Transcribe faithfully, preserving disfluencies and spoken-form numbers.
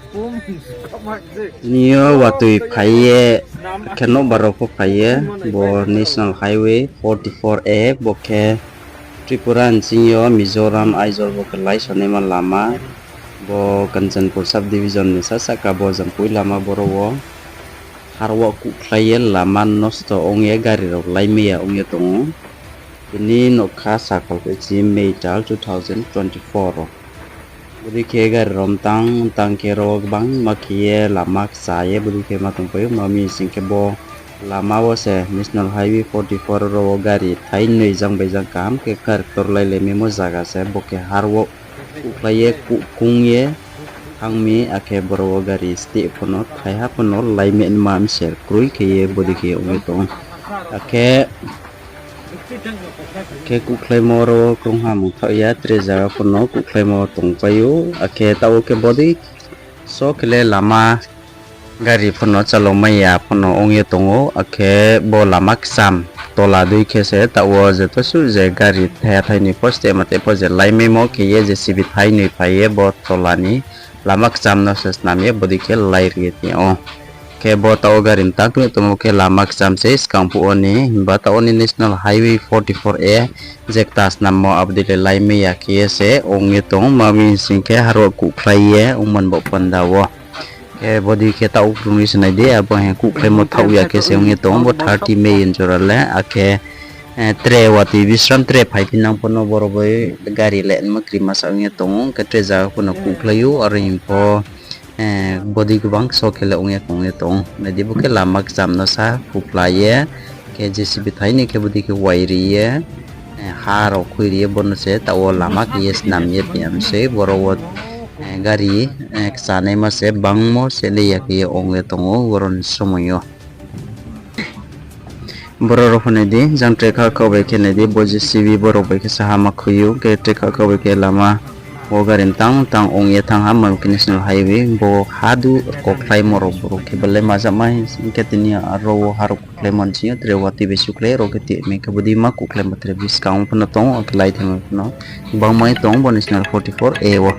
Tini yo watoi phai ye, khe nouhbar rao pho phai ye, bo National Highway forty four A, bo khe Tripura ni sing yo Mizoram, Aizawl bo khe láisonaima lama, bo Kanchanpur sub division ni sasahka bo Jampui lama boro wo harwak kuhkhlai ye lama nosto ong ye gari rao láimai ya ong ye tong ou. Tini nougkha sakal khe chi May tal two thousand twenty-four wo. Bodei khe gari rao mtang mtang khe ro wo gbangma khe ye lama kchá ye bodei khe ma tongpai ou. Ma mi sing khe bo lama wo se National Highway forty four ro wo gari thainoi jang bai jang kaham khe gari ktor láilaimaimo zaga se bo khe harwak kuhkhlai ye kuhkung ye thanng mi, akhe boro wo gari steh pho no thaiha pho no láimai ma mser kroi khe ye bodei khe ong ye tong ou. Akhe khe kuhkhlaimo ro wo krungha mungthaoh ya, tre zaga pho no kuhkhlaimo tongpai ou. Akhe taoh wo khe bodei so khe le lama gari pho no chálomai ya pho no ong ye tong ou. Akhe bo lama kcham tola dei khe se taoh wo je to suh je gari thaiha thainoi pho steh ma tei pho je láimaimo khe ye J C B thainoi phai ye bo tola ni lama kcham no se snam ye bodei khe lái ri ye tong ou. Khe bo taoh wo gari mtang knuh tongmo khe lama kcham se skang phuh wo ni, himba taoh wo ni National Highway forty four A je kta snammo abo dei le láimai ya khe ye se ong ye tong ou. Ma mi sing khe harwak kuhkhlai ye ongmo ni bo panda wo. Khe bodei khe taoh krungri se nai di, abo hing kuhkhlaimo thaoh ya khe se ong ye tong ou, bo thirty May ni jora le, akhe tre watoi bisram tre phaiphi nang pho no boro bai gari le nma krima sa ong ye tong ou, khe tre zaga pho no kuhkhlai ou, aro hing pho bodei gbang so khe le ong ye tong ye tong ou. Nai di bo khe lama kcham no sa phuphla ye, khe J C B thainoi khe bodei khe wai ri ye, ha rao khui ri ye bo no se taoh wo lama khe ye snam ye tong ya mi sei boro wo gari kchanaima se bangmo se le ya khe ye ong ye tong ou boro ni somoi yo. Boro rao pho nai di, jang tre kha khaoh bai khe nai di, bo J C B boro bai khe saha ma khui ou, khe tre kha khaoh bai khe lama wo gari mtang mtang ong ye thanng ha, ma khe National Highway bo hadu kokhlaimo rao boro khe bale majakmai hing khe tini aro wo harwak kuhkhlaimo ni sing yo tre watoi bai sukhlai rao khe timi khe bodei ma kuhkhlaimo tre buskang pho no tong ou, akhe láithai pho no gbangma ye tong ou bo National forty four A wo.